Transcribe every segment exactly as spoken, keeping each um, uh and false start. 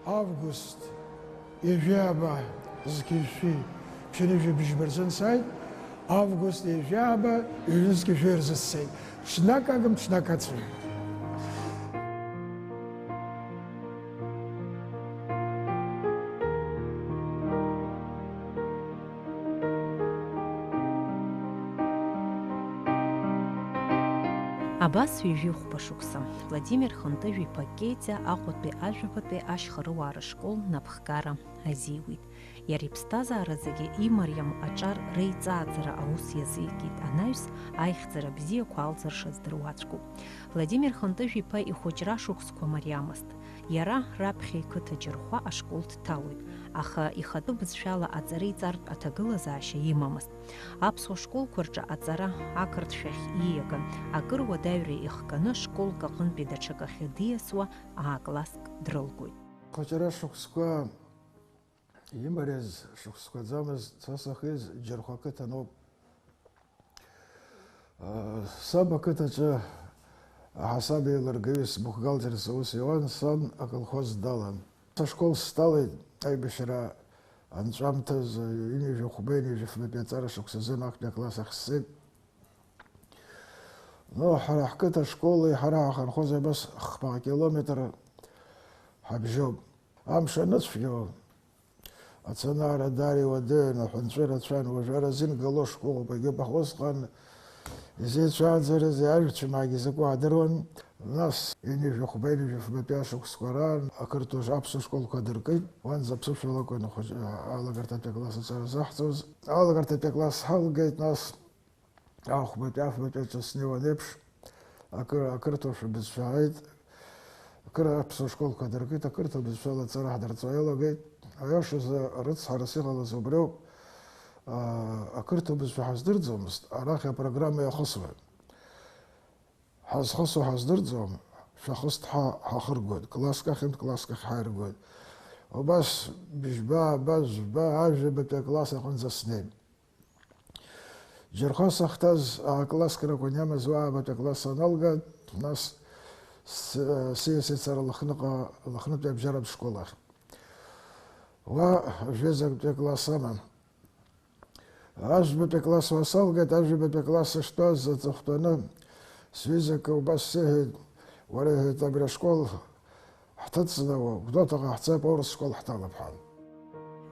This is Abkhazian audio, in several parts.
Август ҩажәи ааба зқьи жәшәи ԥшьынҩажәи быжьба рзын сааит, август ҩажәи ааба ҩнызқьи жәшәи рзы сцеит. Ҽнак агым, ҽнак ацәажәоит. Абас ҩажәи хәба шықәса, Владимир Хынтыжә-иԥа Кетиа Аҟәатәи ажәабатәи ашьхарыуаа рышкол напхгара азиуит. Иара иԥсҭазаара зегьы имариам аҿар реиҵааӡара аус иазикит анаҩс, аихьӡара бзиақәа алҵырша здыруаҵәҟьоуп. Владимир Хынтыжә-иԥа ихәыҷра шықәсқәа мариамызт. Иара раԥхьа иқыҭа Џьырхәа ашкол дҭалоит, аха ихатәы бызшәала аҵареиҵартә аҭагылазаашьа имамызт. Аԥсуа школқәа рҿы аҵара ақырҭшәахь ииаган, акыр уадаҩра ихганы школк аҟынтәи даҽакахьы диасуа А-класск дрылгоит. Хәыҷра шықәсқәа имариаз шықәсқәаӡамыз, са сахьиз Џьырхәа ақыҭаноуп. Саб ақыҭаҿы аҳасаб еилыргаҩыс бухгалтерс аус иуан, сан аколхоз далан. Сашкол сҭалеит аибашьра анҵәамҭазы, ҩынҩажәи хәба, ҩынҩажәи фбатәи аҵара шықәсазын актәи акласс ахь сцеит. Ну, ҳара ҳқыҭа школи ҳара ҳахынҳәыз абас хԥа километр ҳабжьоуп. Амш аныцәгьоу, ацанара даара иуадаҩын, аҳәынҵәа рацәан, уажәы аразин гало школуп, егьоуп, аха усҟан изеицәааӡарызеи, ажәцәамаагьы закәу аадыруан. Нас ҩынҩажәи хәба, ҩынҩажәи фбатәи ашықәсқәа раан ақырҭуа аԥсуа школқәа адыркит, уанӡа аԥсышәала акәын ахәыҷ-, алагарҭатәи акласс аҿы заҳҵоз. Алагарҭатәи акласс ҳалгеит, нас ахәбатәи, афбатәи аҿы снеиуан еиԥш, акы-, ақырҭуа бызшәа ааит, акыр-, аԥсуа школқәа дыркит, ақырҭуа бызшәала аҵара ҳдырҵо иалагеит. Аиашазы, рыцҳарас иҟалаз убриоуп, аа, ақырҭуа бызшәа ҳаздырӡомызт, арахь апрограмма иахысуан. Ҳазхысуа ҳаздырӡом, шәахыст ҳәа ҳахыргоит, класск ахьынтә класск ахь ҳаиргоит. Убас быжьба, ааба, жәба, ажәабатәи акласс аҟынӡа снеит. Џьырхәа сахьҭаз, а-класск ракәын иамаз, уа аабатәи акласс аналга, нас с-, сиасит сара Лыхныҟа, Лыхнытәи абжьаратә школ ахь. Уа жәеизатәи акласс аман. Ажәбатәи акласс уа салгеит, ажәабатәи акласс сыштәаз аҵыхәтәаны, сҩызак убас сиҳәеит, уара, иҳәеит, абри ашкол ҳҭыҵны Гәдоуҭаҟа ҳцап, аурыс школ ҳҭалап ҳәа.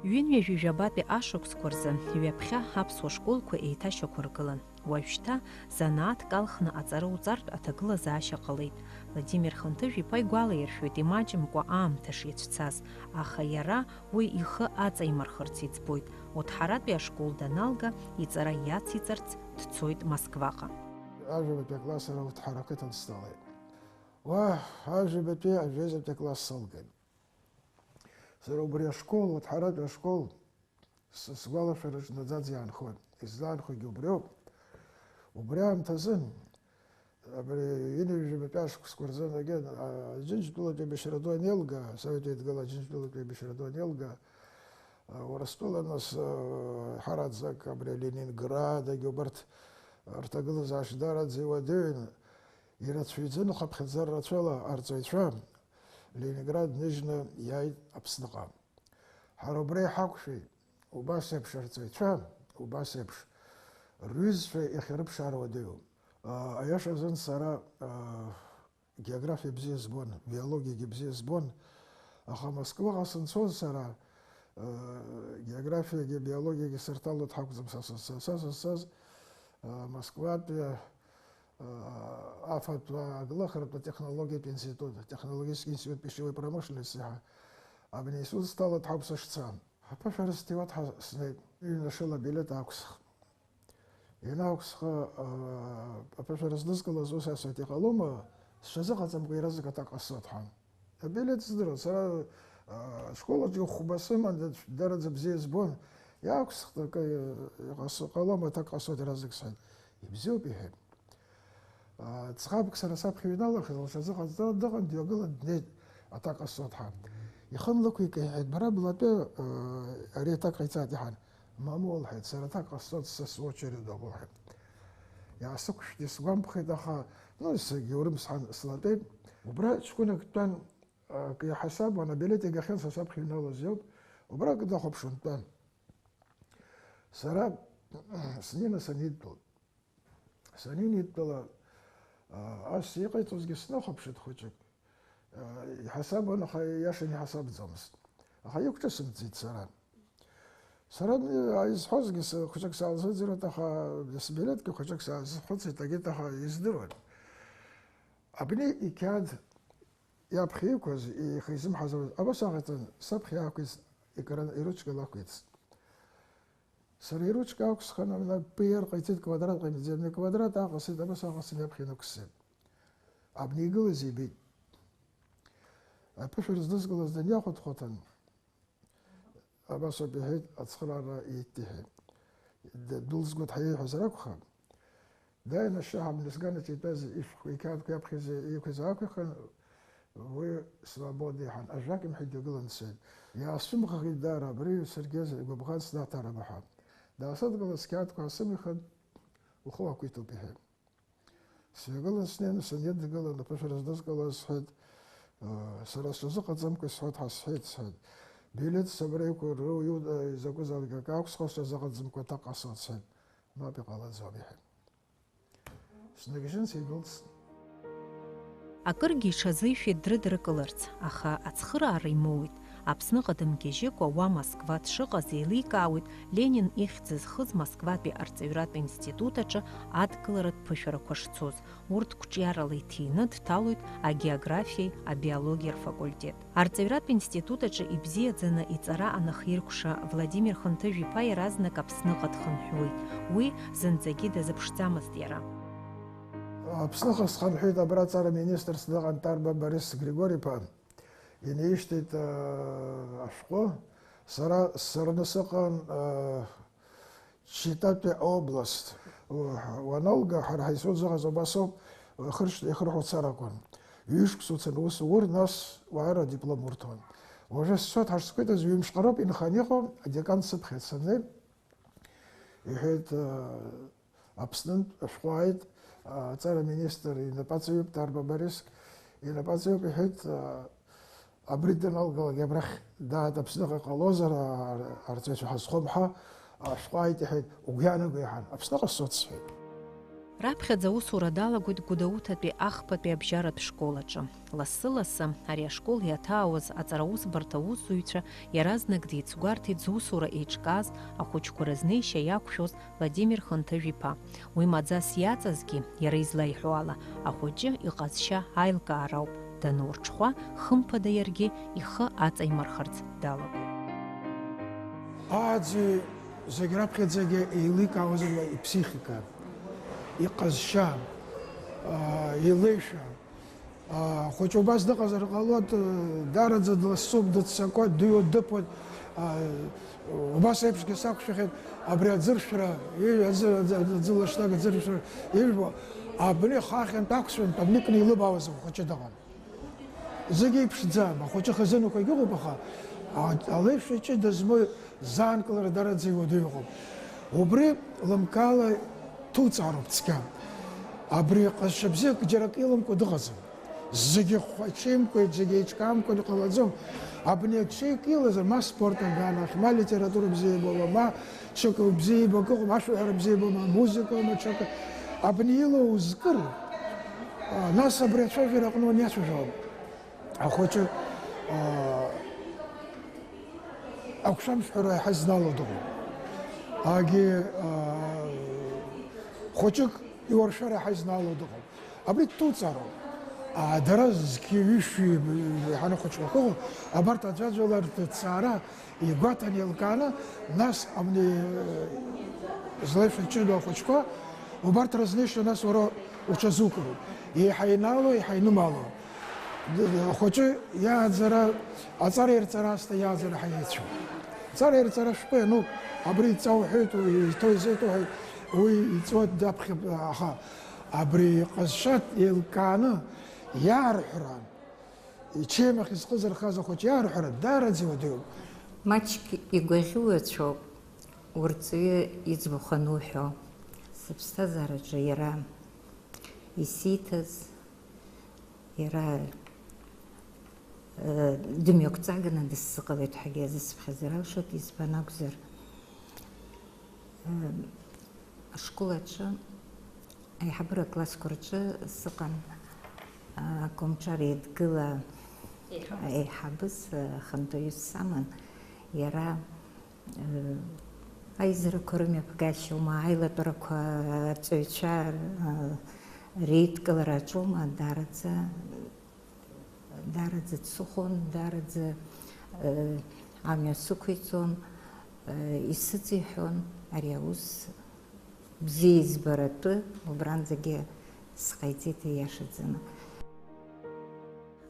Ҩынҩажәи жәабатәи ашықәсқәа рзы ҩаԥхьа аԥсуа школқәа еиҭашьақәыргылан. Уажәшьҭа занааҭк алхны аҵара уҵартә аҭагылазаашьа ҟалеит. Владимир Хынҭыжә-иԥа игәалаиршәоит имаҷымкәа аамҭа шицәцаз, аха иара уи ихы аҵаимырхырц иӡбоит. Уҭҳаратәи ашкол даналга, иҵара иациҵарц дцоит Москваҟа. Ажәабатәи акласс ара Уҭҳара ақыҭан сҭалеит. Уа, ажәабатәи ажәеизатәи акласс салгеит. Сара убри ашкол, Уҭҳаратәи ашкол, с-, сгәалашәараҿы наӡаӡа иаанхоит. Излаанхогьы убриоуп. Убри аамҭазын, абри ҩынҩажәи жәабатәи ашықәсқәа рзын, егьа, а, Џьынџьтәылатәи абашьра ду анеилга, Асовет Еидгыла Џьынџьтәылатәи абашьра ду анеилга, а, Урыстәыла нас, а, ҳараӡак абри Ленинград, егьа убарҭ рҭагылазаашьа даараӡа иуадаҩын, ирацәаҩӡаны хыԥхьаӡара рацәала арҵаҩцәа Ленинград ныжьны иааит Аԥсныҟа. Ҳара убра иҳақәшәеит, убас еиԥш арҵаҩцәа, убас еиԥш рҩызцәа иахьарыԥшаара уадаҩуп. Аа, аиаша азын сара, аа, географиа бзиа збон, биологиагьы бзиа збон, аха Москваҟа санцоз сара, аа, географиагьы биологиагьы сырҭалоит ҳакәӡам са сызцаз, са сызцаз, аа, Москватәи, Афатә аглыхратә атехнологиатә институт, технологический институт пищевой промышленности ҳәа, абни аинститут сҭалоит ҳәа ауп сышца. Аԥышәара сҭиуа снеит, ҩнашыла абилеҭ аақәсх. Ианаақәсха, а, аԥышәара сныдкылаз ус асҳәеит, иҟалома, сҽазыҟаҵамкәа иаразнак аҭак ҟасҵоит ҳәа. Абилеҭ здыруан, сара, а, школ аҿы хәба сыман, дараӡа бзиа збон. Иаақәсхт, акы, иҟасҵо, ҟалома, аҭак ҟасҵоит иаразнак сҳәеит. Ибзиоуп, иҳәеит. А, ӡӷабк сара саԥхьа иҩналахьаз, лҽазыҟаҵҵан дыҟан, дҩагылан днеит, аҭак ҟасҵоит ҳәа. Ихы нлықәикын, иҳәеит, бара блатәы, а, ари аҭак ҟаиҵааит, иҳәан. Мамоу, лҳәеит, сара аҭак ҟасҵоит, са сочеред ауп, лҳәеит. Иаасықәшәт, исгәамԥхеит, аха, ну, егьаурым сҳәан, слатәеит. Убра ҷкәынак дтәан, акы иҳасабуан, абилеҭ игахьан са саԥхьа иналаз иоуп, убра акы дахәаԥшуан, дтәан. Сара снеины санидтәалак. Санинидтәала, а, ас иҟаиҵозгьы снахәаԥшит хәыҷык. А, иҳасабуан, аха ииашаны иҳасабӡомызт. Аха иқәҿысымҭӡеит сара. Сара, а, изҳәозгьы с-, хәыҷык саалзыӡырҩуеит, аха сбилеҭгьы хәыҷык саазхәыцит, агьыт, аха издыруан. Абни иқьаад иаԥхьа иқәыз, ихы изымҳаӡомызт, абас аҟаиҵан, саԥхьа иаақәиҵт, икра-, иручка лақәиҵт. Сара иручка ақәсхын, амна пиар ҟаиҵеит, квадрат ҟаимҵеит, амни квадрат аҟасеит, абас аҟасны иаԥхьа инықәсҵеит. Абни игылаз ибеит. Аԥышәара здызкылаз даниахәаҭхәаҭан, абас ауп иҳәеит, ацхыраара ииҭеит иҳәеит. Д-, дәылзго дҳаиеиҳәазар акәхап. Дааины ашьшьыҳәа абнесганаҿ итәаз ишәҟәқәа, иқьаадқәа иаԥхьаӡа иқәыз аақәихын, уи свобода иҳәан, ажәак имҳәеит, дҩагылан дцеит. Иаасцәымӷхеит даара, абри саргьы гәыбӷан снаҭарым ҳәа. Даасыдгылан, сқьаадқәа аасымихын, ухы уақәиҭуп, иҳәеит. Сҩагылан снеины санидгыла, аԥышәара здызкылаз сҳәеит, сара сҽазыҟаҵамкәа исҳәоит ҳәа сҳәеит, сҳәеит. Билеҭ сабра иқәыру, иу-, изакәызаалак акы акәсхуа сҽазыҟаҵамкәа аҭак ҟасҵоит, сҳәеит. Мап, иҟалаӡом, иҳәеит. Сныгьежьын, сидәылҵ. Акыргьы иҽазишәеит дрыдракыларц, аха ацхыраара имоуит. Аԥсныҟа дымгьежьыкәа уа Москва дшыҟаз еиликаауеит Ленин ихьӡ зхыз Москватәи арҵаҩратә институт аҿы адкыларатә ԥышәарақәа шцоз, урҭ қәҿиарала иҭины дҭалоит агеографиеи абиологиа рфакультет. Арҵаҩратә институт аҿы ибзиаӡаны иҵара анахиркәша Владимир Хынҭыжә-иԥа иаразнак Аԥсныҟа дхынҳәуеит. Уи зынӡагьы дазыԥшӡамызт иара. Аԥсныҟа схынҳәит, абра аҵара министрс дыҟан Ҭарба Борис Григори-иԥа. Инеишьҭит, э, ашәҟәы. Сара ссырны сыҟан, э, Читатәи аобласт. Уаналга, ҳара ҳаицуӡахаз убас ауп, хыршьҭа ихырҳәо царакәын. Ҩышықәса уцаны аус уур, нас уаара адиплом урҭон. Уажәы сцоит, ҳашсқәиҭыз ҩымшҟароуп инхан иҟоу, адекан сыԥхьеит саннеи, иҳәеит, э, Аԥснынтә ашәҟәы ааит, аҵара аминистр инапаҵаҩуп Ҭарба Борис, инапаҵаҩуп, иҳәеит, абри даналгалак абрахь дааит, Аԥсныҟа ҟалозар, ар-, арҵаҩцәа ҳазхом ҳәа, ашәҟәы ааит, иҳәеит, угәы иаанаго иаҳан, Аԥсныҟа сцоит, сҳәеит. Раԥхьаӡа аусура далагоит Гәдоуҭатәи ахԥатәи абжьаратә школ аҿы. Лассы-лассы ари ашкол иаҭаауаз аҵараусбарҭа аусзуҩцәа иаразнак деицгәарҭеит зусура еиҿкааз ахәыҷқәа рызнеишьа иақәшәоз Владимир Хынҭыжә-иԥа. Уи маӡас иаҵазгьы, иара излаиҳәо ала, ахәыҷы иҟазшьа аилкаара ауп, данурҽхәа, хымԥада иаргьы ихы аҵаимырхырц далагоит. Ааӡаҩ зегь раԥхьаӡагьы еиликаауазар ла иԥсихика, иҟазшьа, аа, илеишәа. Ахәыҷы убас дыҟазар ҟалоит, даараӡа дласуп, дыццакуеит, дыҩуа дыԥоит. Убас еиԥшгьы сақәшәахьеит абри аӡыршәра, аӡы-, аӡы-, аӡы-, аӡы лашьҭак аӡыршәра ижәбо, абни хаахьынтә ақәцәантә абни кны илыбаауаз ахәыҷы дыҟан. Зегь еиԥшӡам, ахәыҷы хазынақәагь ыҟоуп, аха а-, алеишәа ҷыда змоу заанкылара дараӡа иуадаҩ ыҟоуп. Убри лымкаала ҭуҵаароуп цқьа. Абри ҟазшьа бзиак џьарак илымкәа дыҟаӡам. Зегьы хәачеимкәа, зегьы еиҿкаамкәа иҟалаӡом. Абни аҽеик илазар, ма спорт аганахь, ма литература бзиа ибома, ма ҽакы бзиа ибо акы ыҟоума, ашәаҳәара бзиа ибома, музыкоума, ҽакы. Абни илоу узкыр, а, нас абри ацәажәара аҟны уаниацәажәалак. Ахәыҷы, аа, ақәшәамшәҳәара иаҳа изнало дыҟоуп. Агьи, аа, хәыҷык иуаршәара иаҳа изнало дыҟоуп. Абри дҭуҵаароуп. Аа, дара зқьи-ҩышәи иҳаны хәыҷқәак ыҟоуп. Абарҭ аӡәаӡәала рҭҵаара игәаҭан еилкааны, нас абни, э, злеишәа ҷыдоу ахәыҷқәа, убарҭ рызнеишьа нас уара уҽазукыроуп. Еиҳа инало, еиҳа инымало. Ахәыҷы иааӡара, аҵара ирҵара аасҭа иааӡара ҳаицәоуп. Аҵара ирҵара шәҟәы иануп, абри иҵа уҳәеит, уи иҭоу изеит уҳәеит, уи иҵуа даԥхьап, аха абри иҟазшьа еилкааны иаарҳәра, ичемах изхызырхаз ахәыҷы иаарҳәра даараӡа иуадаҩуп. Маҷк игәаӷьуацәоуп урҵаҩы иӡбахә ануҳәо, сыԥсҭазаараҿы иара исиҭаз, иара Дымҩақәҵаганы дысзыҟалеит ҳәагьы азысыԥхьаӡар алшоит, избан акәзар, ашкол аҿы аиҳабыра классқәа рҿы сыҟан, акомҿар еидгыла Еиҳабыс. Еиҳабыс, хантәаҩыс саман, иара, аизарақәа рымҩаԥгашьоума, аилатәарақәа, арҵаҩцәа, реидкылара аҿоума, даараӡа Даараӡа дсыхәон, даараӡа, э, амҩа сықәиҵон, э, исыҵиҳәон, ари аус бзиа избаратәы убранӡагьы сҟаиҵеит ииашаӡаны.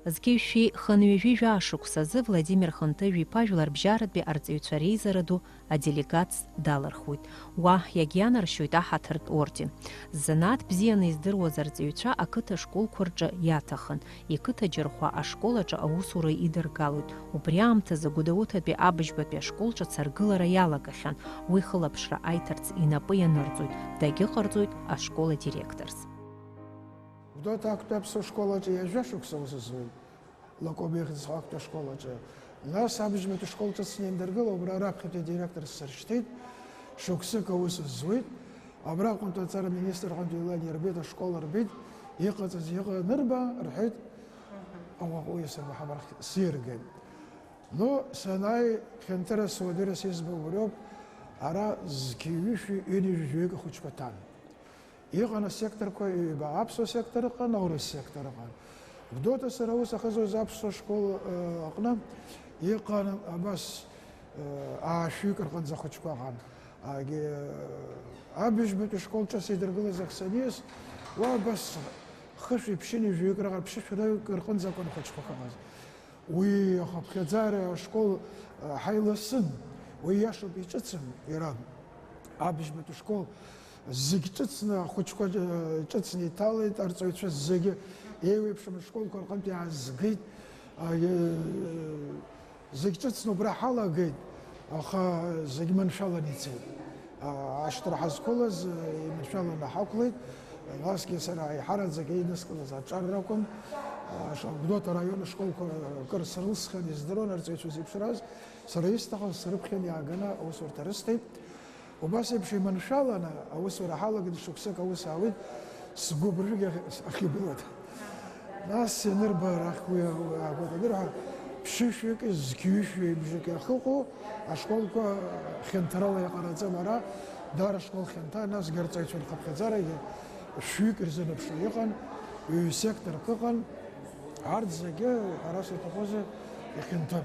Зқьи жәшәи хынҩажәи жәаа шықәсазы Владимир Хынҭыжә-иԥа Жәларбжьаратәи арҵаҩцәа реизара ду аделегатс далырхуеит. Уа иагьианаршьоит аҳаҭыртә орден. Ззанааҭ бзианы издыруаз арҵаҩцәа ақыҭа школқәа рҿы иаҭахын, иқыҭа џьархәа ашкол аҿы аусура идыргалоит. Убри аамҭазы Гәдоуҭатәи абыжьбатәи ашкол ҿыц аргылара иалагахьан, уи хылаԥшра аиҭарц инапы ианырҵоит, дагьыҟарҵоит ашкол адиректорс. Гәдоуҭа актәи аԥсуа школ аҿы ҩажәа шықәса аус зуеит. Лакоба ихьӡ зху актәи ашкол аҿы. Нас абыжьбатәи ашкол ҿыцны иандыргыла, убра раԥхьатәи адиректор сыршьҭит, шықәсык аус зуеит. Абраҟынтә аҵара аминистрраҟынтә еилан ирбеит, ашкол рбеит, иҟаҵаз иҟа анырба, рҳәеит, ауаҟәыҩҩы сырбаҳап, арахь сиргеит. Ну, санааи, хьанҭара суадыра сизбо убриоуп, ара зқьи ҩышәи ҩынҩажәаҩык ахәыҷқәа ҭан. Иҟан асекторқәа ҩба, аԥсуа сектор ыҟан, аурыс сектор ыҟан. Гәдоуҭа сара аус ахызуаз аԥсуа школ, э, аҟны иҟан абас, э, аашәҩык рҟынӡа ахәыҷқәа ыҟан. Агьи, э, абыжьбатәи школ ҿыц идыргылаз ахсаниас, уа абас хышәи ԥшьыни жәаҩык раҟара, ԥшьышәи рыҩык рҟынӡа акәын ахәыҷқәа ахьыҟаз. Уи ахыԥхьаӡара ашкол, э, ҳаиласын, уи иашоуп, иҿыцым иара. Абыжьбатәи школ зегь ҿыцны, ахәыҷқәа, э, ҿыцны иҭалеит, арҵаҩцәа зегьы еиуеиԥшым ашколқәа рҟынтә иаазгеит, э, зегь ҿыцны убра ҳалагеит, аха зегь маншәаланы ицеит. Ашҭра ҳазқәылаз, э, иманшәаланы ҳақәлеит, насгьы сара аиҳараӡак еидыскылаз аҿар ракәын, э, ш-, Гәдоуҭа араион ашколқәа кыр срылсхьан, издыруан арҵаҩцәа зеиԥшраз, сара исҭахыз срыԥхьан иааганы аусурҭа рысҭеит. Убас еиԥш иманшәаланы аусура ҳалагеит, шықәсык аус аауеит, сгәыԥ рыжәгьы ахь-, ахьыбылад. Нас ианырба арахь уи агәаҭадырҳәа, ԥшьышәҩыки зқьҩышәҩи бжаки ахьыҟоу ашколқәа хьанҭарала иҟанаҵан, ара даара ашкол хьанҭа, насгьы арҵаҩцәа рхыԥхьаӡарагьы шәҩык ирзынаԥшуа иҟан, ҩ-секторк ыҟан, арҭ зегьы, ҳәарас иаҭахузеи, ихьанҭан.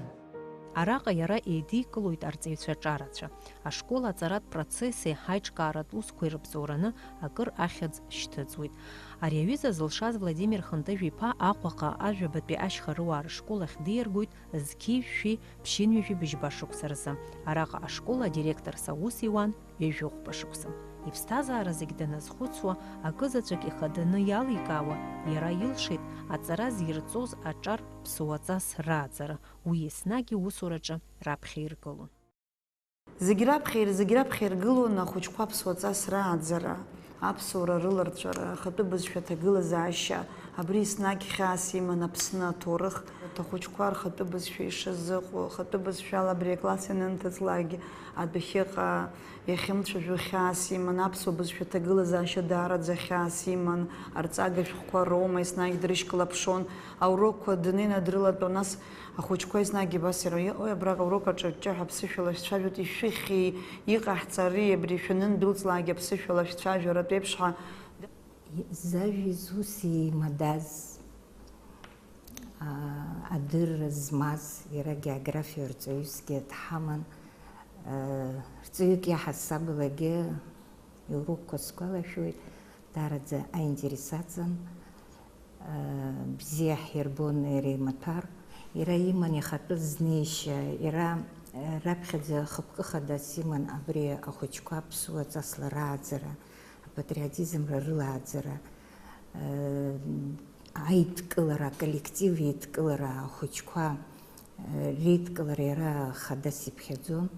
Араҟа иара еидикылоит арҵаҩцәа ҿарацәа. Ашкол аҵаратә процесси аиҿкааратә усқәеи рыбзоураны акыр ахьӡ шьҭыҵуеит. Ари аҩыза зылшаз Владимир Хынтыжә-иԥа Аҟәаҟа ажәабатәи ашьхарыуаа рышкол ахь диаргоит зқьи жәшәи ԥшьынҩажәи быжьба шықәса рзы. Араҟа ашкол адиректорс аус иуан ҩажәи хәба шықәса. Иԥсҭазаара зегь даназхәыцуа, акы заҵәык ихаданы иаликаауа, иара илшеит аҵара зирҵоз аҿар ԥсуаҵас рааӡара, уи еснагь иусураҿы раԥхьа иргылон. Зегь раԥхьа ир-, зегь раԥхьа иргылон ахәыҷқәа аԥсуаҵас рааӡара, аԥсуара рыларҵәара, ахатәы бызшәа аҭагылазаашьа, абри еснагь хьаас иман Аԥсны аҭоурых, ахәыҷқәа рхатәы бызшәа ишазыҟоу, ахатәы бызшәала абри акласс ианынҭыҵлакгьы адәахьыҟа иахьымцәажәо хьаас иман, аԥсуа бызшәа аҭагылазаашьа даараӡа хьаас иман, арҵага шәҟәқәа роума, еснагь дрышьклаԥшуан, аурокқәа днеины дрылатәон, нас ахәыҷқәа еснагь абас иара, иҟои абраҟа аурок аҿы аҷҷаҳәа аԥсышәала шәцәажәоит, ишәыхьи, иҟаҳҵари, абри шәанындәылҵлакгьы аԥсышәала шәцәажәаратә еиԥш ҳәа. Зажәа изус имадаз, аа, адырра змаз, иара географиа рҵаҩысгьы дҳаман, аа, рҵаҩык иаҳасабалагьы иурокқәа сгәалашәоит, даараӡа аинтерес аҵан, аа, бзиа ҳирбон иара имаҭәар, иара иман ихатәы знеишьа, иара, аа, раԥхьаӡа хықәкы хадас иман абри ахәыҷқәа аԥсуа ҵасла рааӡара, апатриотизмра рылааӡара, э, аидкылара, аколлектив еидкылара, ахәыҷқәа, э, реидкылара иара хадас иԥхьаӡон.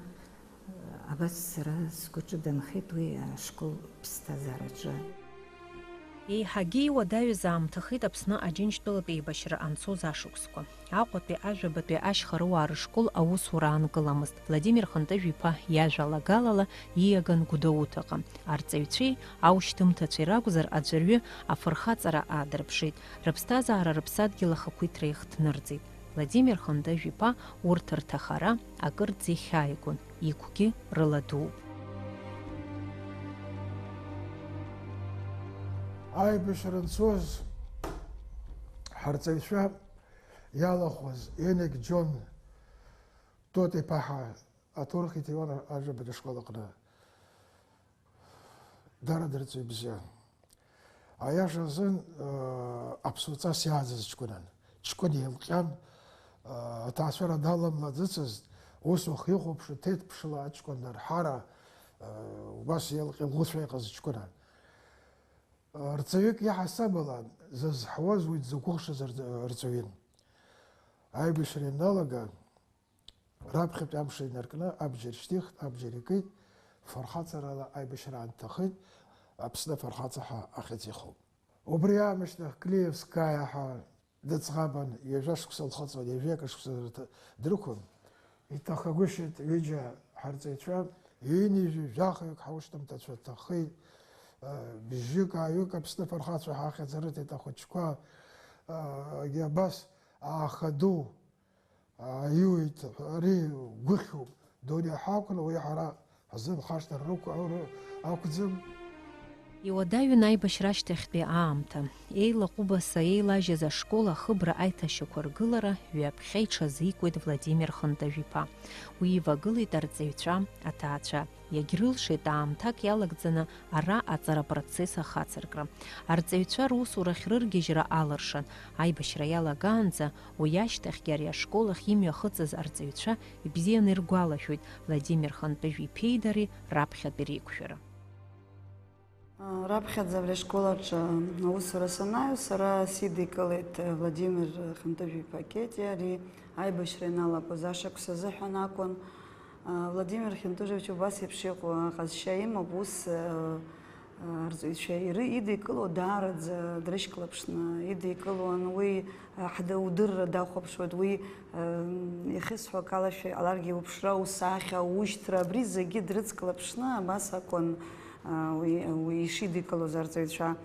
Абас сара сгәаҿы данхеит уи ашкол ԥсҭазаараҿы. Еиҳагьы иуадаҩыз аамҭахеит Аԥсны Аџьынџьтәылатә еибашьра анцоз ашықәсқәа. Аҟәатәи ажәабатәи ашьхаруаа рышкол аусура аанкыламызт, Владимир Хынтыжә-иԥа иажәалагалала ииаган Гәдоуҭаҟа. Арҵаҩцәеи аушьҭымҭацәеи ракәзар, аӡәырҩы афырхаҵара аадырԥшит, рыԥсҭазаара рыԥсадгьыл ахақәиҭра ихҭнырҵеит. Владимир Хынтыжә-иԥа урҭ рҭахара акырӡа ихьааигон, игәгьы рыла дууп. Аибашьра анцоз, ҳарҵаҩцәа иалахәыз Енек Џьон Тотеԥаҳа аҭоурых иҭиуан ажәабатәи ашкол аҟны. Дара дырҵаҩ бзиан. Аиаша азын, э, аԥсуа ҵас иааӡаз ҷкәынан. Ҷкәын еилҟьан, э, аҭаацәара даламлаӡыцызт, ус уахьихәаԥшуа, ҭеҭԥшла аҷкәын нарҳара, э, убас еилҟьа лӷәыцәа иҟаз ҷкәынан. Э, рҵаҩык иаҳасабала зызҳауаз уи дзықәыхшаз рҵ-, рҵаҩын. Аибашьра ианалага, раԥхьатәи амш инаркны абџьар шьҭихт, абџьар икит, фырхаҵарала аибашьра аанҭахеит, Аԥсны афырхаҵа ҳәа ахьӡ ихоуп. Убри аамышьҭахь Клеевскаиа ҳәа дыӡӷабын, ҩажәа шықәса лхыҵуан, ҩажәи акы шықәса рҭ-, дрықәын. Иҭахагәышьеит ҩыџьа ҳарҵаҩцәа, ҩынҩажәи жәахаҩык ҳаушьҭымҭацәа ҭахеит, бжьык, ааҩык Аԥсны афырхацәа ҳахьӡ рыҭеит ахәыҷқәа, егьи абас ааха ду, Аиуит, ари гәыхьуп, дунеи ҳақәны уи ҳара ҳзын хашҭра рықә-, ры-, ақәӡам. Иуадаҩын аибашьра ашьҭахьтәи аамҭа. Еилаҟәыбаса еилажьыз ашкол ахыбра аиҭашьақәа ргылара ҩаԥхьа иҽазикуеит Владимир Хынтажә-иԥа. Уи ивагылеит арҵаҩцәа, аҭаацәа. Иагьрылшеит аамҭак иалагӡаны ара аҵара апроцесс ахацыркра. Арҵаҩцәа русурахь рыргьежьра алыршан, аибашьра иалагаанӡа, уи ашьҭахьгьы ари ашкол ахь имҩахыҵыз арҵаҩцәа ибзианы иргәалашәоит Владимир Хынтыжә-иԥеи дареи раԥхьатәи реиқәшәара. Раԥхьаӡа абри ашкол аҿы аусура санааҩ, сара сидикылеит Владимир Хынтыжә-иԥа Кетиа, ари аибашьра ианалатәаз ашықәс азыҳәан акәын. Владимир Хынтыжевич убас еиԥш иҟоу аҟазшьа имоуп, ус, арҵаҩцәа иры-, идикыло даараӡа дрышьклаԥшны идикылон, уи, ҳда-, удырра дахәаԥшуеит, уи, ихьысҳәо акалашәа иҟаларгьы, уԥшра, усахьа, ушьҭра, абри зегьы дрыцклаԥшны абас акәын, уи, уи ишидикылоз арҵаҩцәа.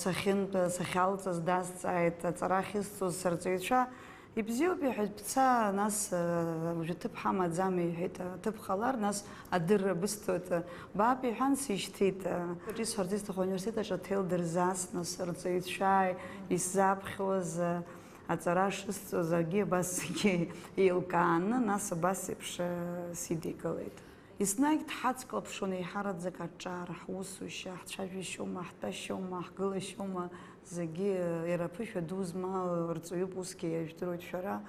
Сахьынтә-, сахьалҵыз дазҵааит, аҵара ахьысҵоз сарҵаҩцәа. Ибзиоуп, иҳәеит, бца, нас, э, уажәы ҭыԥ ҳамаӡам, иҳәеит, аҭыԥ ҟалар, нас адырра бысҭоит, э, баап, иҳәан, сишьҭит, э, аҿы исҳәарц исҭаху ауниверситет аҿы аҭел дырзаасны, сырҵаҩцәа исзаԥхьоз, э, аҵара шысҵоз, акгьы абас зегьы еилкааны, нас абас еиԥш, э, сидикылеит. Еснагь дҳацклаԥшуан еиҳараӡак аҿар, ҳусушьа, ҳцәажәашьоума, ҳтәашьоума, ҳгылашьоума, зегьы иара аԥышәа ду змоу рҵаҩуп, усгьы иажәдыруеит шәара.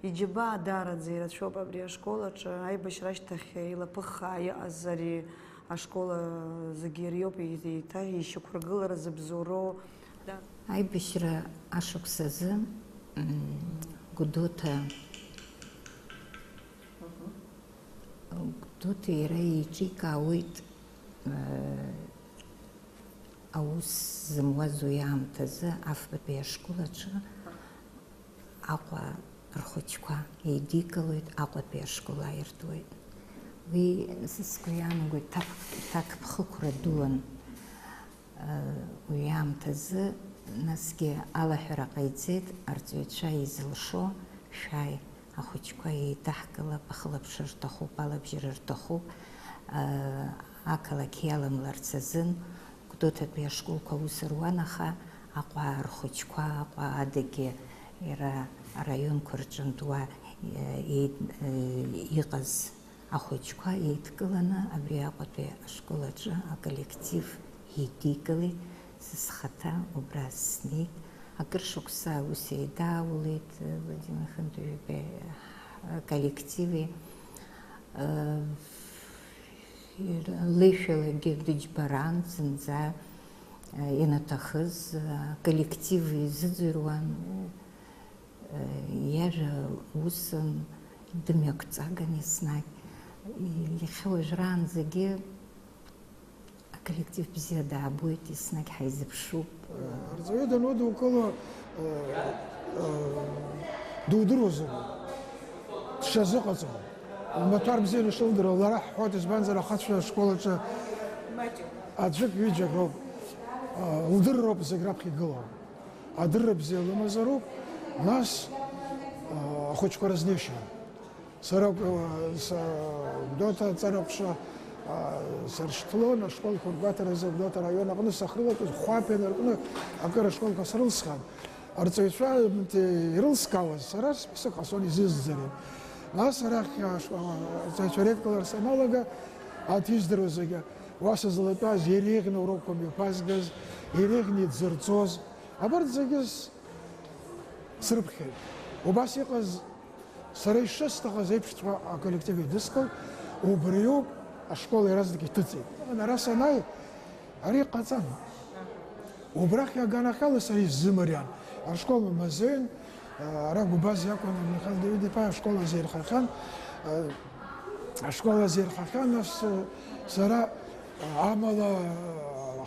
Иџьабаа даараӡа ирацәоуп абри ашкол аҿы, аибашьра ашьҭахь илаԥыххаа иҟаз ари ашкол зегьы иара иоуп еиҭа ишьақәыргылара зыбзоуроу. Да. Аибашьра ашықәс азы, м, Гәдоуҭа Гәдоуҭа иара еиҿикаауеит, э, аус зымуаз уи аамҭазы афбатәи ашкол аҿы Аҟәа рхәыҷқәа еидикылоит, Аҟәатәи ашкол ааиртуеит. Уи, сгәы иаанагоит, ҭак-, ҭакԥхықәра дуан. Уи аамҭазы, насгьы алаҳәара ҟаиҵеит, арҵаҩцәа изылшо, шәааи, ахәыҷқәа еидаҳкылап, ахылаԥшра рҭахуп, алабжьара рҭахуп, ақалақь иаламларц азын, Гәдоуҭатәи ашколқәа аус руан, аха Аҟәа рхәыҷқәа, Аҟәа адагьы иара араионқәа рҿынтә уа, е, е, иҟаз Ахәыҷқәа еидкыланы абри Аҟәатәи ашкол аҿы аколлектив еидикылеит, са схаҭа убра снеит. Акыр шықәса аус еидаулеит Владимир Хынтыжәбеи аколлективи. Леишәалагьы дыџьбаран, зынӡа ианаҭахыз аколлектив изыӡырҩуан. Иажәа усын дымҩақәҵаган еснагь. Иахьа уажәраанӡагьы Коллектив бзиа даабоит, еснагь ҳаизыԥшуп. Арҵаҩы данудукыло, дудыруазароуп, дшазыҟаҵом. Лмаҭәар бзианы ишылдыруа лара ҳҳәоит, избанзар, ахацәа ашкол аҿы аӡәык, ҩыџьак роуп, лдырроуп зегь раԥхьа игылоу. Адырра бзиа лымазароуп, нас ахәыҷқәа рызнеишьа. Сара, са, Гәдоуҭа аҵара ҟәша, а, саршьҭлон, ашколқәа ргәаҭаразы Гәдоуҭа араион аҟны сахьрылатәаз, Хәаԥ инаркны акыр ашколқәа срылсхьан. Арҵаҩцәа, м, ирылскаауаз, сара список ҟасҵон изызӡырҩуа. Нас арахь, а, ш-, а, арҵаҩцәа реидкылара саналага, анҭ издыруаз зегьы, уа сызлатәаз, иреиӷьны урокқәа мҩаԥазгаз, иреиӷьны идзырҵоз, абарҭ зегьы с-, срыԥхьеит. Убас иҟаз Сара ишысҭахыз еиԥшҵәҟьа аколлектив еидыскылт, убриоуп ашкол иаразнак иҭыҵит. Ара санааи, ари ҟаҵан. Убрахь аганахьала сара исзымариан. Ашкол мазеин, ара Гәбаз иакәын, Михаил Давид-иԥа ашкол азеирхахьан. Ашкол азеирхахьан, нас сара амала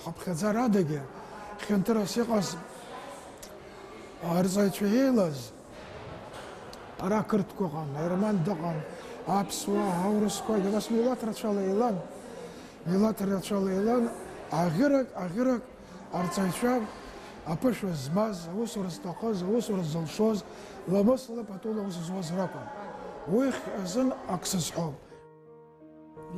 ҳаԥхьаӡарадагьы хьанҭарас иҟаз арҵаҩцәа еилаз, Ара қырҭқәа ыҟан, Ерман дыҟан, аԥсуаа, аурысқәагьы, абас милаҭ рацәала еилан, милаҭ рацәала еилан, аӷьырак, аӷьырак арҵаҩцәа аԥышәа змаз, аусура зҭахыз, аусура зылшоз, ламысла патула аус зуаз ракәын. Уи азын ак сызҳәом.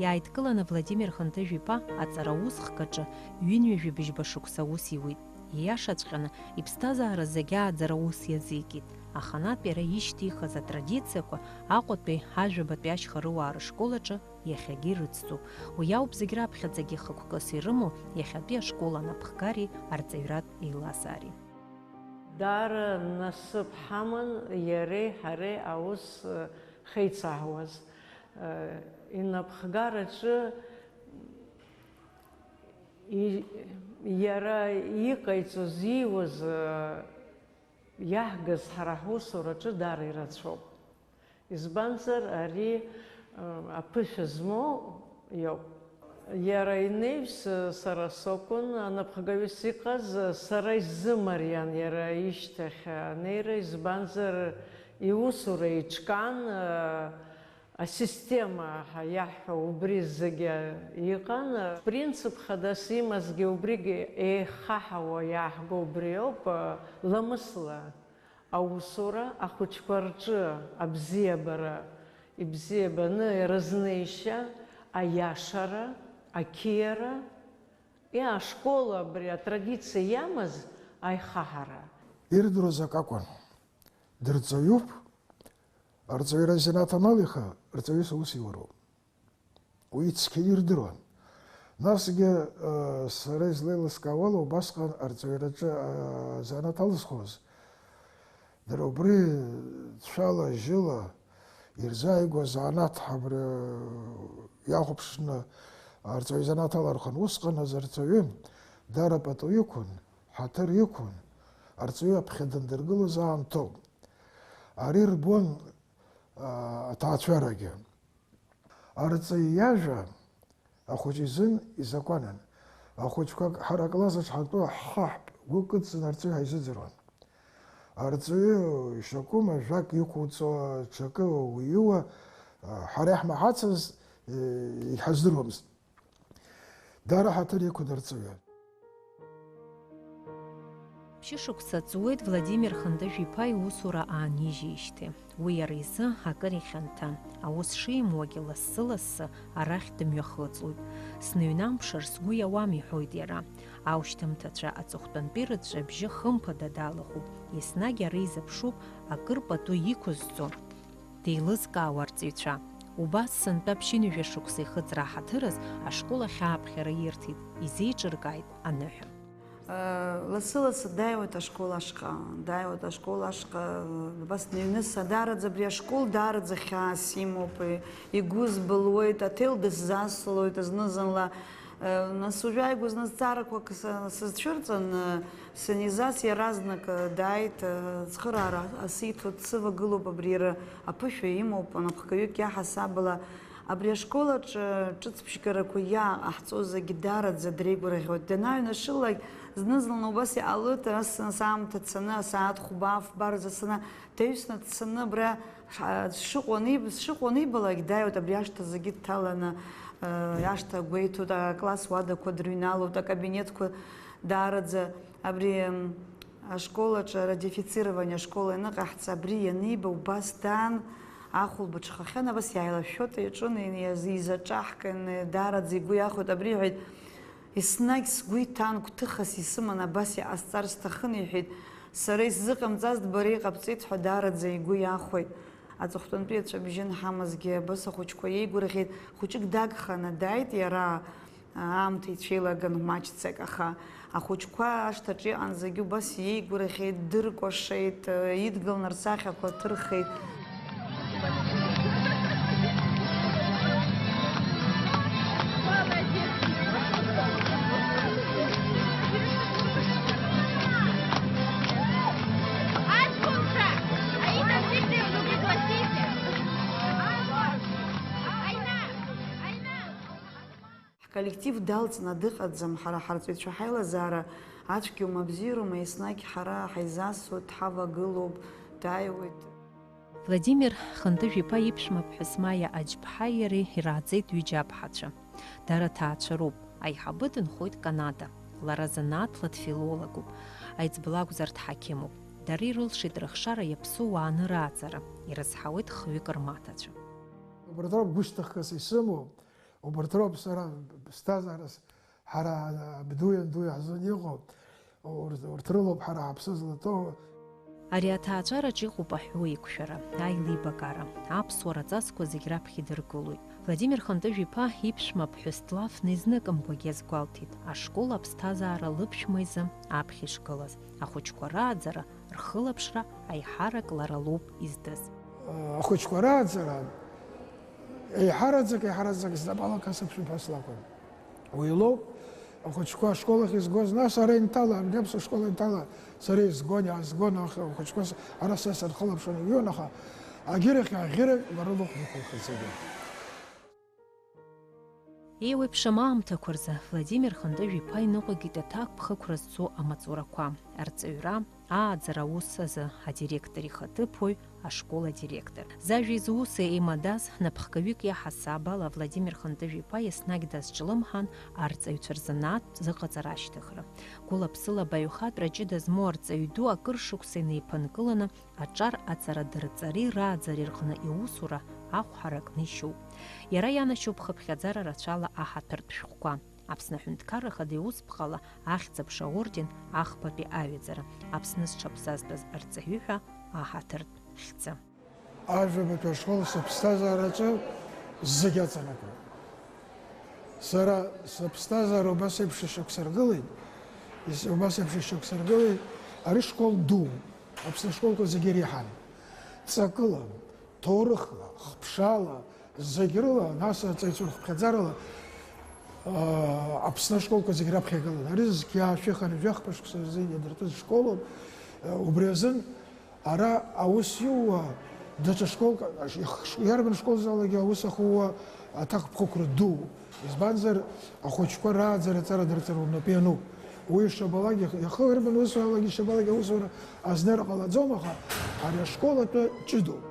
Иааидкыланы Владимир Хынҭыжә-иԥа аҵара аус хкаҿы ҩынҩажәи быжьба шықәса аус иуит. Ииашаҵәҟьаны, иԥсҭазаара зегь ааӡара аус иазикит, аханатә иара ишьҭихыз атрадициақәа Аҟәатәи ажәабатәи ашьхарыуаа рышкол аҿы иахьагьы ирыцҵуп. Уи ауп зегь раԥхьаӡагьы хықәкыс ирымоу иахьатәи ашкол анапхгареи арҵаҩратә еилазаареи. Даара насыԥ ҳаман иареи ҳареи аус хеицаҳуаз. Инапхгараҿы иара иҟаиҵоз, ииуаз иаҳгаз ҳара ҳусураҿы даара ирацәоуп. Избанзар, ари аԥышәа змоу иоуп. Иара инеиԥш сара сакәын анапхгаҩыс иҟаз, сара исзымариан иара ишьҭахь анеира, избанзар, иусура еиҿкаан, асистема ҳәа иаҳҳәо убри зегьы иҟан. Принцип хадас имазгьы убригь еихаҳауа иаҳго убри ауп, ламысла аусура, ахәыҷқәа рҿы абзиабара, ибзиабаны рызнеишьа, аиашара, ақьиара, и ашкол абри атрадициа иамаз аихаҳара. Ирдыруаз акы акәын. Дырҵаҩуп, арҵаҩра азанааҭ аналиха, рҵаҩыс аус иуроуп. Уи цқьа ирдыруан. Насгьы, сара излеилыскаауала, убасҟан арҵаҩраҿы азанааҭ алызхуаз, дара убри цәала-жьыла ирзааигәаз анааҭ ҳабра иахәаԥшны арҵаҩ изанааҭ алархәын. Усҟан азы арҵаҩы даара пату иқәын, ҳаҭыр иқәын, арҵаҩы аԥхьа дандыргылоз аамҭоуп. Ари рбон аҭаацәарагьы. Арҵаҩы иажәа ахәыҷы изын изакәанын. Ахәыҷқәа ҳара акласс аҿы ҳатәы ҳхаҳәтә гәы кыдҵаны арҵаҩы ҳаизыӡырҩуан. Арҵаҩы ишакәым ажәак иқәуҵо, ҽакы уиуа, ҳара иаҳмаҳацыз иҳаздыруамызт. Даара ҳаҭыр иқәын арҵаҩы. Ԥшьышықәса ҵуеит Владимир Хандыжә-иԥа иусура аанижьижьҭеи. Уи иара изы акыр ихьанҭан, аус шимуагьы лассы-лассы арахь дымҩахыҵуеит. Сныҩнамԥшыр сгәы иауам, иҳәоит иара. Аушьҭымҭацәа аҵыхәтәантәи рыцәа абжьы хымԥада далахәуп, еснагь ара изыԥшуп акыр пату иқәызҵо, деилызкаауа арҵаҩцәа. Убас сынтәа ԥшьынҩажәа шықәса ихыҵра аҳаҭыраз ашкол ахь ааԥхьара ирҭеит, изеиҿыркааит аныҳәа. Лассы-лассы дааиуеит ашкол ашҟа, дааиуеит ашкол ашҟа, абас дныҩныса, даараӡа абри ашкол даараӡа хьаас имоуп, игәы збылуеит, аҭел дысзаслоит зны-зынла. Нас уажәааигәа зны зҵаарақәак са-, сызцәырҵын, санизас иаразнак дааит, ацхыраара асиҭоит, дсывагылоуп, абри иара аԥышәа имоуп, анапхгаҩык иаҳасабала. Абри ашкол аҿы ҿыцбжьгарақәа иааҟаҳҵо зегьы даараӡа дреигәырӷьоит. Данааҩнашылалак, зны-зынла убас иҟалоит, ас, ас аамҭа цаны, асааҭ хәба, фба рзы цаны, дҭаҩсны дцаны, абра ш-, сшыҟоу аниб-, сшыҟоу анибалак, дааиуеит, абри ашҭа зегьы дҭаланы, э, ашҭа гәеиҭоит, акласс уадақәа дрыҩналоит, акабинетқәа даараӡа абри, м, ашкол аҿы радифицирование ашкол ианыҟаҳҵа, абри ианиба, убас даан, ахәылбыҽхахьан, абас иааилашәшәо иаҿын, изаҿаҳкын, даараӡа игәы иахәеит, абри иҳәеит, еснагь сгәы иҭан, гәҭыхас исыман, абас иҟасҵар сҭахын, иҳәеит, сара исзыҟамҵазт бара иҟабҵеит ҳәа даараӡа игәы иахәеит. Аҵыхәтәантәи аҵәабжьы анҳамазгьы, абас ахәыҷқәа иеигәырӷьеит, хәыҷык дагханы дааит иара, аамҭа ицәеилаган маҷӡак, аха ахәыҷқәа ашҭаҿы иҟан зегьы убас иеигәырӷьеит, дыркәашеит, идгылан рсахьақәа ҭырхит. Ҳколлектив далҵны дыҟаӡам, ҳара ҳарҵаҩцәа ҳаилазаара ацәгьоума, абзиароума, еснагь ҳара ҳаизасуеит, ҳавагылоуп, дааиуеит. Владимир Хынтыжә-иԥа иԥшәма ԥҳәыс Маиа Аџьԥҳаи иареи ирааӡеит ҩыџьа аԥҳацәа. Дара ҭаацәароуп, аиҳабы дынхоит Канада. Лара занааҭла дфилологуп, аиҵбы лакәзар дҳақьымуп. Дара ирылшеит рыхшара иаԥсуа уааны рааӡара, ирызҳауеит хҩык рмаҭацәа. Убарҭ роуп гәышьҭыхгас исымоу, убарҭ роуп сара ԥсҭазаарас ҳара абду ианду иаҳзын иҟоу, урҭ, урҭ рылоуп ҳара ҳаԥсы злаҭоу. Ари аҭаацәараҿ иҟоуп аҳәоу еиқәшәара, аилибакаара, аԥсуара аҵасқәа зегь раԥхьа идыргылоит. Владимир Хынтыжә-иԥа иԥшәма ԥҳәыс длафны изныкымкәагьы иазгәалҭеит, ашкол аԥсҭазаара лыԥшәма изы аԥхьа ишгылаз, ахәыҷқәа рааӡара, рхылаԥшра аиҳарак лара лоуп издыз. Ахәыҷқәа рааӡара еиҳараӡак, еиҳараӡак знапала касыԥшәым ҳәа слакәын. Уи лоуп, ахәыҷқәа ашкол ахь изгоз, нас ара инҭала, абни аԥсуа школ инҭала, сара изгон, иаазгон, аха ахәыҷқәа с-, ара са сырхылаԥшуан, иҩуан, аха агьырахь аӷьыра лара лыхә дықәылхит зегьы. Еиуеиԥшым аамҭақәа рзы Владимир Хынтыжә-иԥа иныҟәигеит аҭакԥхықәра зцу амаҵурақәа, арҵаҩра, ааӡара аус азы адиректор ихаҭыԥуаҩ, ашкол адиректор. Зажәеи зуси еимадаз, напхгаҩык иаҳасаб ала Владимир Хынтыжә-иԥа еснагь дазҿлымҳан арҵаҩцәа рзанааҭтә зыҟаҵара ашьҭыхра. Гәыла-ԥсыла абаҩхатәра ҷыда змоу арҵаҩ ду акыр шықәса инеиԥынкыланы аҿар аҵара дырҵари рааӡари рҟны иусура ахә ҳаракны ишьоуп. Иара ианашьоуп хыԥхьаӡара рацәала аҳаҭыртә шәҟәқәа, Аԥсны аҳәынҭқарра ахада иусԥҟала ахьӡ-аԥша аорден, ахԥатәи аҩаӡара, Аԥсны зҽаԥсазтәыз арҵаҩы ҳәа аҳаҭыртә хьӡы. Ажәабатәи ашкол сыԥсҭазаараҿы зегь аҵанакуеит. Сара сыԥсҭазаара убас еиԥш ишьақәсыргылеит, ис-, убас еиԥш ишьақәсыргылеит, ари школ ду, Аԥсны ашколқәа зегьы иреиҳан. Ҵакыла, ҭоурыхла, хԥшала, зегь рыла, нас аҵаҩцәа рхыԥхьаӡарала, аа, Аԥсны ашколқәа зегь раԥхьа игылан. Ари зқьи аашәи хынҩажәи жәаха шықәса рзы иадыртәыз школуп. Убри азын ара аус иуа даҽа школк, иарбан школзаалакгьы аус ахууа аҭакԥхықәра ду. Избанзар, ахәыҷқәа рааӡара аҵара дырҵаруа рнапы иануп. Уи ишабалак, иах-, иахьа ирбан усуралагьы ишабалак аусура азныр ҟалаӡом, аха ари ашкол атәы ҷыдоуп.